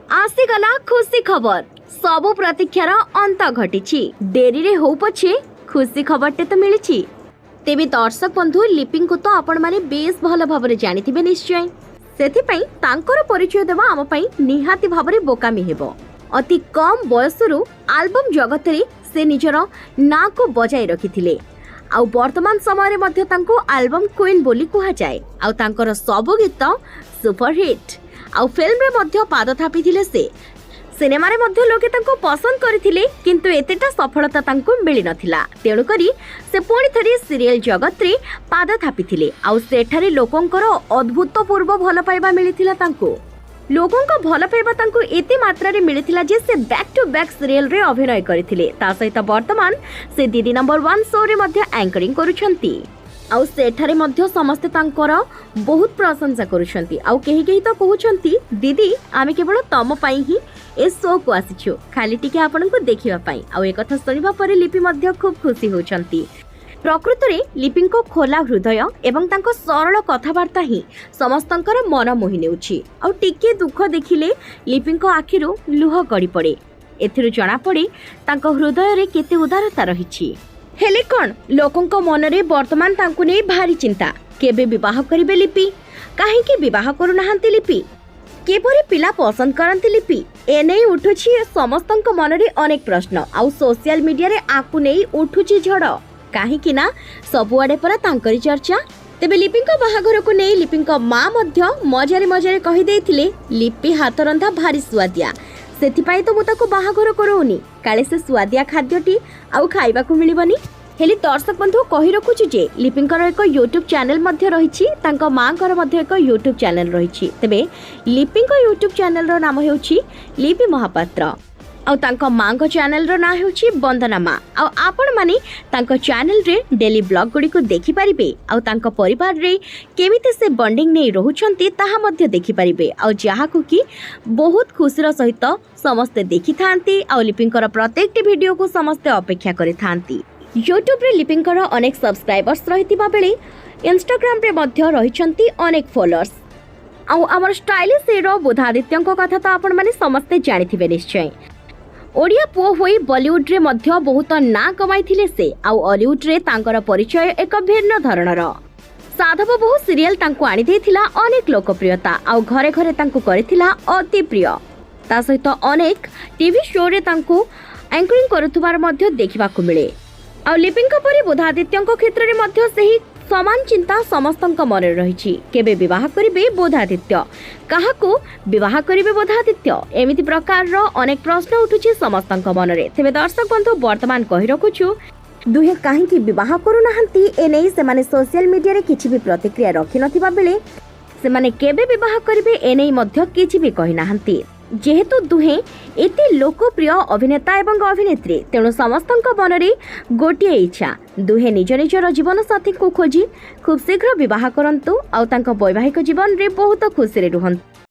ଆସିଗଲା ଖୁସି ଖବର। ସବୁ ପ୍ରତୀକ୍ଷାର ଅନ୍ତ ଘଟିଛି। ଡେରିରେ ହଉ ପଛେ ଖୁସି ଖବରଟେ ତ ମିଳିଛି। ତେବେ ଦର୍ଶକ ବନ୍ଧୁ, ଲିପିଙ୍କୁ ତ ଆପଣମାନେ ବେଶ ଭଲ ଭାବରେ ଜାଣିଥିବେ ନିଶ୍ଚୟ। ସେଥିପାଇଁ ତାଙ୍କର ପରିଚୟ ଦେବା ଆମ ପାଇଁ ନିହାତି ଭାବରେ ବୋକାମି ହେବ। ଅତି କମ୍ ବୟସରୁ ଆଲବମ୍ ଜଗତରେ ସେ ନିଜର ନାଁକୁ ବଜାୟ ରଖିଥିଲେ ଆଉ ବର୍ତ୍ତମାନ ସମୟରେ ମଧ୍ୟ ତାଙ୍କୁ ଆଲବମ୍ କୁଇନ୍ ବୋଲି କୁହାଯାଏ। ଆଉ ତାଙ୍କର ସବୁ ଗୀତ ସୁପରହିଟ୍। ଆଉ ଫିଲ୍ମରେ ମଧ୍ୟ ପାଦ ଥାପିଥିଲେ ସେ। ସିନେମାରେ ମଧ୍ୟ ଲୋକେ ତାଙ୍କୁ ପସନ୍ଦ କରିଥିଲେ, କିନ୍ତୁ ଏତେଟା ସଫଳତା ତାଙ୍କୁ ମିଳିନଥିଲା। ତେଣୁକରି ସେ ପୁଣି ଥରେ ସିରିଏଲ ଜଗତରେ ପାଦ ଥାପିଥିଲେ ଆଉ ସେଠାରେ ଲୋକଙ୍କର ଅଦ୍ଭୁତପୂର୍ବ ଭଲ ପାଇବା ମିଳିଥିଲା ତାଙ୍କୁ। ଲୋକଙ୍କ ଭଲ ପାଇବା ତାଙ୍କୁ ଏତେ ମାତ୍ରାରେ ମିଳିଥିଲା ଯେ ସେ ବ୍ୟାକ୍ ଟୁ ବ୍ୟାକ୍ ସିରିଏଲରେ ଅଭିନୟ କରିଥିଲେ। ତା ସହିତ ବର୍ତ୍ତମାନ ସେ ଦିଦି ନମ୍ବର ୱାନ୍ ଶୋରେ ମଧ୍ୟ ଆଙ୍କରିଂ କରୁଛନ୍ତି ଆଉ ସେଠାରେ ମଧ୍ୟ ସମସ୍ତେ ତାଙ୍କର ବହୁତ ପ୍ରଶଂସା କରୁଛନ୍ତି। ଆଉ କେହି କେହି ତ କହୁଛନ୍ତି, "ଦିଦି, ଆମେ କେବଳ ତମ ପାଇଁ ହିଁ ଏ ଶୋକୁ ଆସିଛୁ, ଖାଲି ଟିକେ ଆପଣଙ୍କୁ ଦେଖିବା ପାଇଁ।" ଆଉ ଏକଥା ଶୁଣିବା ପରେ ଲିପି ମଧ୍ୟ ଖୁବ୍ ଖୁସି ହେଉଛନ୍ତି। ପ୍ରକୃତରେ ଲିପିଙ୍କ ଖୋଲା ହୃଦୟ ଏବଂ ତାଙ୍କ ସରଳ କଥାବାର୍ତ୍ତା ହିଁ ସମସ୍ତଙ୍କର ମନ ମୋହି ନେଉଛି। ଆଉ ଟିକେ ଦୁଃଖ ଦେଖିଲେ ଲିପିଙ୍କ ଆଖିରୁ ଲୁହ ଗଡ଼ି ପଡ଼େ। ଏଥିରୁ ଜଣାପଡ଼େ ତାଙ୍କ ହୃଦୟରେ କେତେ ଉଦାରତା ରହିଛି। ହେଲେ କ'ଣ, ଲୋକଙ୍କ ମନରେ ବର୍ତ୍ତମାନ ତାଙ୍କୁ ନେଇ ଭାରି ଚିନ୍ତା। କେବେ ବିବାହ କରିବେ ଲିପି? କାହିଁକି ବିବାହ କରୁନାହାନ୍ତି ଲିପି? କିପରି ପିଲା ପସନ୍ଦ କରନ୍ତି ଲିପି? ଏନେଇ ଉଠୁଛି ସମସ୍ତଙ୍କ ମନରେ ଅନେକ ପ୍ରଶ୍ନ। ଆଉ ସୋସିଆଲ ମିଡିଆରେ ଆକୁ ନେଇ ଉଠୁଛି ଝଡ଼, କାହିଁକି ନା ସବୁଆଡ଼େ ପରା ତାଙ୍କରି ଚର୍ଚ୍ଚା। ତେବେ ଲିପିଙ୍କ ବାହାଘରକୁ ନେଇ ଲିପିଙ୍କ ମା ମଧ୍ୟ ମଜାରେ ମଜାରେ କହିଦେଇଥିଲେ, "ଲିପି ହାତ ରନ୍ଧା ଭାରି ସୁଆଦିଆ, ସେଥିପାଇଁ ତ ମୁଁ ତାକୁ ବାହାଘର କରଉନି, କାଳେ ସେ ସୁଆଦିଆ ଖାଦ୍ୟଟି ଆଉ ଖାଇବାକୁ ମିଳିବନି।" ହେଲେ ଦର୍ଶକ ବନ୍ଧୁ, କହି ରଖୁଛୁ ଯେ ଲିପିଙ୍କର ଏକ ୟୁଟ୍ୟୁବ୍ ଚ୍ୟାନେଲ ମଧ୍ୟ ରହିଛି, ତାଙ୍କ ମାଙ୍କର ମଧ୍ୟ ଏକ ୟୁଟ୍ୟୁବ୍ ଚ୍ୟାନେଲ ରହିଛି। ତେବେ ଲିପିଙ୍କ ୟୁଟ୍ୟୁବ୍ ଚ୍ୟାନେଲର ନାମ ହେଉଛି ଲିପି ମହାପାତ୍ର ଆଉ ତାଙ୍କ ମାଙ୍କ ଚ୍ୟାନେଲର ନାଁ ହେଉଛି ବନ୍ଦନା ମା। ଆଉ ଆପଣମାନେ ତାଙ୍କ ଚ୍ୟାନେଲରେ ଡେଲି ବ୍ଲଗ୍ ଗୁଡ଼ିକୁ ଦେଖିପାରିବେ ଆଉ ତାଙ୍କ ପରିବାରରେ କେମିତି ସେ ବଣ୍ଡିଂ ନେଇ ରହୁଛନ୍ତି, ତାହା ମଧ୍ୟ ଦେଖିପାରିବେ। ଆଉ ଯାହାକୁ କି ବହୁତ ଖୁସିର ସହିତ ସମସ୍ତେ ଦେଖିଥାନ୍ତି ଆଉ ଲିପିଙ୍କର ପ୍ରତ୍ୟେକଟି ଭିଡ଼ିଓକୁ ସମସ୍ତେ ଅପେକ୍ଷା କରିଥାନ୍ତି। ୟୁଟ୍ୟୁବରେ ଲିପିଙ୍କର ଅନେକ ସବସ୍କ୍ରାଇବର୍ସ ରହିଥିବା ବେଳେ ଇନଷ୍ଟାଗ୍ରାମରେ ମଧ୍ୟ ରହିଛନ୍ତି ଅନେକ ଫଲୋଅର୍ସ। ଆଉ ଆମର ଷ୍ଟାଇଲିଶ ହିରୋ ବୁଦ୍ଧାଦିତ୍ୟଙ୍କ କଥା ତ ଆପଣମାନେ ସମସ୍ତେ ଜାଣିଥିବେ ନିଶ୍ଚୟ। ଓଡ଼ିଆ ପୁଅ ହୋଇ ବଲିଉଡରେ ମଧ୍ୟ ବହୁତ ନାଁ କମାଇଥିଲେ ସେ। ଆଉ ଅଲିଉଡରେ ତାଙ୍କର ପରିଚୟ ଏକ ଭିନ୍ନ ଧରଣର। ସାଧବ ବୋହୂ ସିରିଏଲ ତାଙ୍କୁ ଆଣିଦେଇଥିଲା ଅନେକ ଲୋକପ୍ରିୟତା ଆଉ ଘରେ ଘରେ ତାଙ୍କୁ କରିଥିଲା ଅତି ପ୍ରିୟ। ତା ସହିତ ଅନେକ ଟିଭି ଶୋରେ ତାଙ୍କୁ ଆଙ୍କରିଂ କରୁଥିବାର ମଧ୍ୟ ଦେଖିବାକୁ ମିଳେ। ଆଉ ଲିପିଙ୍କ ପରି ବୁଦ୍ଧାଦିତ୍ୟଙ୍କ କ୍ଷେତ୍ରରେ ମଧ୍ୟ ସେହି ସମାନ ଚିନ୍ତା ସମସ୍ତଙ୍କ ମନରେ ରହିଛି। କେବେ ବିବାହ କରିବେ ବୁଦ୍ଧାଦିତ୍ୟ? କାହାକୁ ବିବାହ କରିବେ ବୁଦ୍ଧାଦିତ୍ୟ? ଏମିତି ପ୍ରକାରର ଅନେକ ପ୍ରଶ୍ନ ଉଠୁଛି ସମସ୍ତଙ୍କ ମନରେ। ତେବେ ଦର୍ଶକ ବନ୍ଧୁ, ବର୍ତ୍ତମାନ କହି ରଖୁଛୁ, ଦୁହେଁ କାହିଁକି ବିବାହ କରୁନାହାନ୍ତି, ଏନେଇ ସେମାନେ ସୋସିଆଲ ମିଡିଆରେ କିଛି ବି ପ୍ରତିକ୍ରିୟା ରଖିନଥିବା ବେଳେ ସେମାନେ କେବେ ବିବାହ କରିବେ, ଏନେଇ ମଧ୍ୟ କିଛି ବି କହିନାହାନ୍ତି। ଯେହେତୁ ଦୁହେଁ ଏତେ ଲୋକପ୍ରିୟ ଅଭିନେତା ଏବଂ ଅଭିନେତ୍ରୀ, ତେଣୁ ସମସ୍ତଙ୍କ ମନରେ ଗୋଟିଏ ଇଚ୍ଛା, ଦୁହେଁ ନିଜ ନିଜର ଜୀବନସାଥୀଙ୍କୁ ଖୋଜି ଖୁବ୍ ଶୀଘ୍ର ବିବାହ କରନ୍ତୁ ଆଉ ତାଙ୍କ ବୈବାହିକ ଜୀବନରେ ବହୁତ ଖୁସିରେ ରୁହନ୍ତୁ।